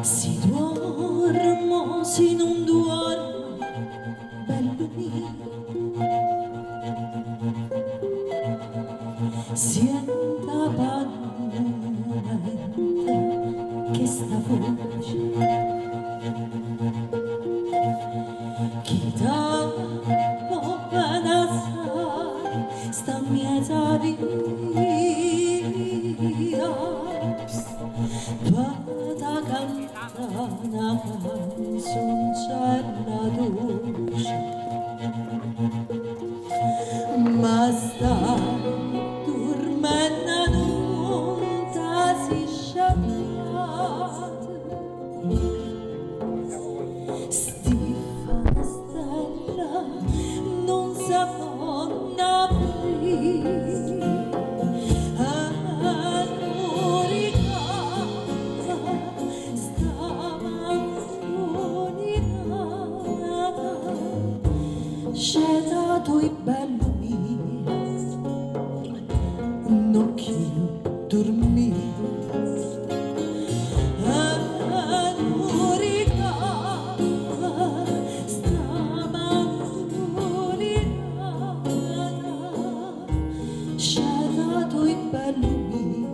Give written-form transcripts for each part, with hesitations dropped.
Si duormo, si nun duormo, bellu mio, siente pe' nu mumento chesta voce. Chi te vo' bene assaje sta 'mmiez' 'a via pe' te cantà na canzuncella doce. Ma staje durmenno nun te si scetato. Sti fenestelle nun se ponno aprì. E nu ricamo 'sta mandulinata. Scétate oj bellu mio, nun cchiù durmì. E nu ricamo 'sta mandulinata. Scétate oj bellu mio,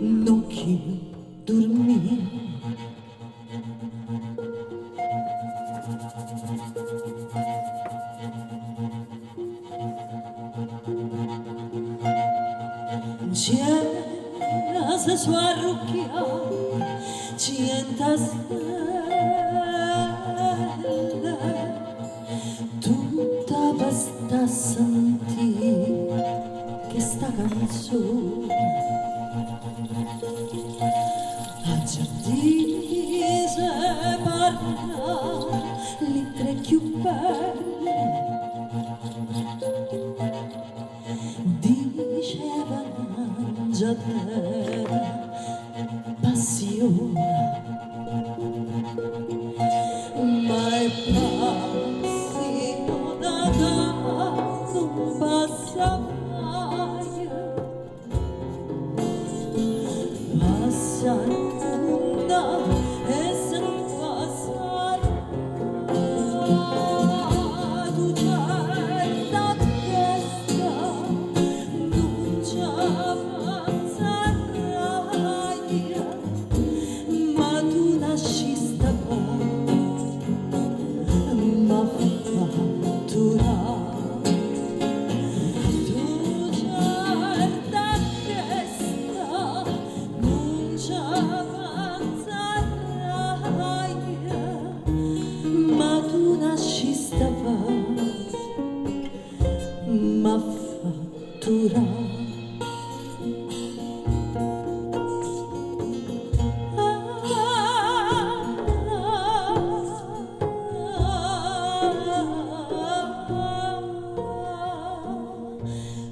nun cchiù durmì. Ncielo se so' arrucchiate ciento stelle, tutta pe' sta a sentì chesta canzone. Aggio 'ntiso 'e parlà ll'ittre cchiù belle. Dicevano già tene passione. Ma è passione ca nun passa maje. Passa l'onna e se ne passarrà. Tu certo a chesta nun ce penzarraje, ma tu nasciste pe' m'affatturà. Tu certo a chesta nun ce penzarraje, ma tu nasciste pe' m'affatturà.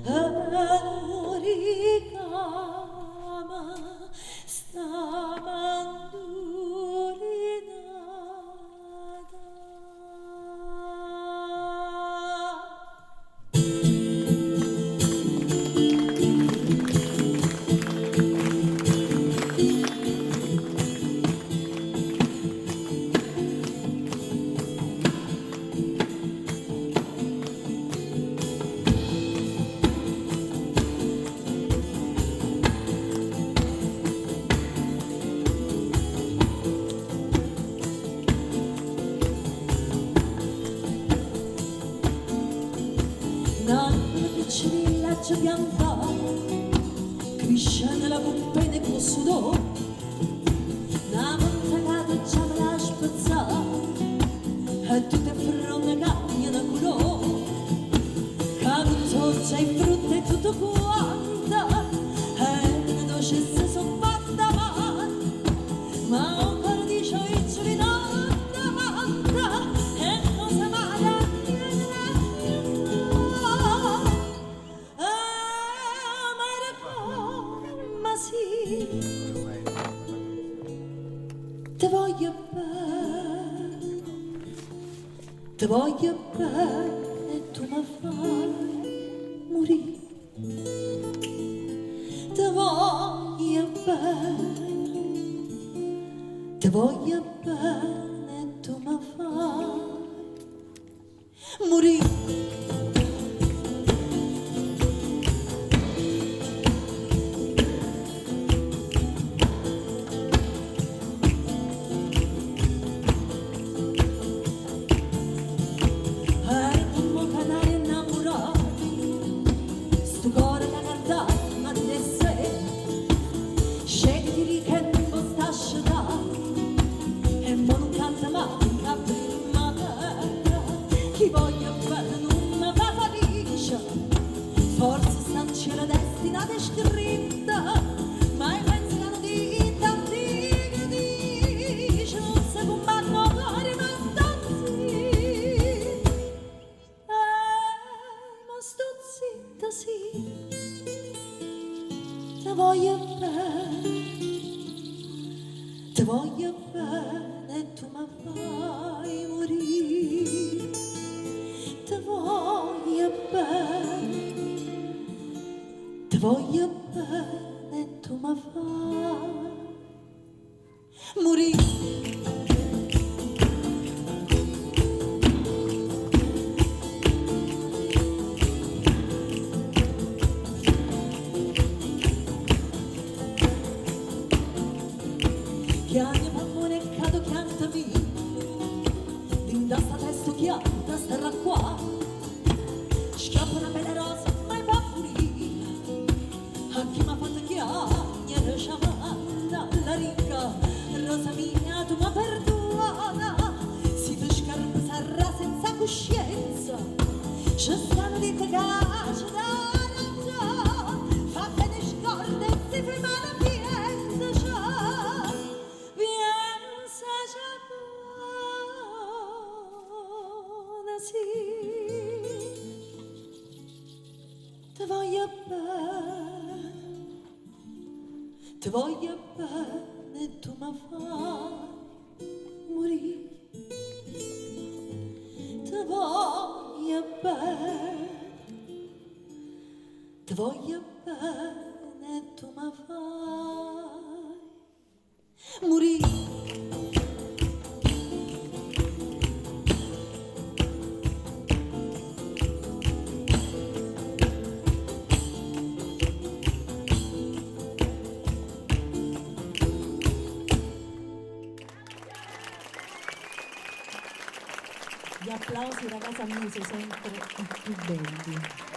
E nu ricamo 'sta mandulinata. N'albero piccerillo aggio piantato, cresce nella cuppena e co' sudore, na ventata già me l'ha spezzato, e tutte 'e fronne cagnano colore, Cadono soggia e frutta e tutto quanto, e dolce se so' fatta male, ma 'o core dice oi giuvinotto e cosa male tiene. Amara comme si', te voglio bene, te voglio bene e tu me fai murì. Te voglio bene, te voglio bene e tu me faje murì. Era comm' 'o canario 'nnammurato, 'stu core ca cantava matina e sera. Scetati che nun po' sta scetato, e mo nun canta manco a primmavera. Chi voglio bene nun me fa felice, forse sta 'ncielo destinata e scritta, ma io penso ca nu ditto antico dice: nun se cummanna 'o core ma sta zitto. E mo sto zitta sì, te voglio bene, te voglio bene e tu me faje murì. Te voglio bene, te voglio bene e tu me faje murì. Chiagne pammone e cato chianta mio, dint' a sta testa 'o chianto sta arracquanno. Schioppa na bella rosa, ma 'e fa purì, a chi m'ha fatto chiagnere c' 'a manna alla ricca. Rosa mia, tu mi perdona, si ti scarpa sarà senza coscienza. Ci stanno dite che ci dà ragione, fa bene scorda e si ferma la piensa, piensa buona sì. Te voglio bene, te voglio bene e tu mi fai morire. Te voglio bene, te voglio bene e tu mi fai morire. Gli applausi da casa mia sono sempre i più belli.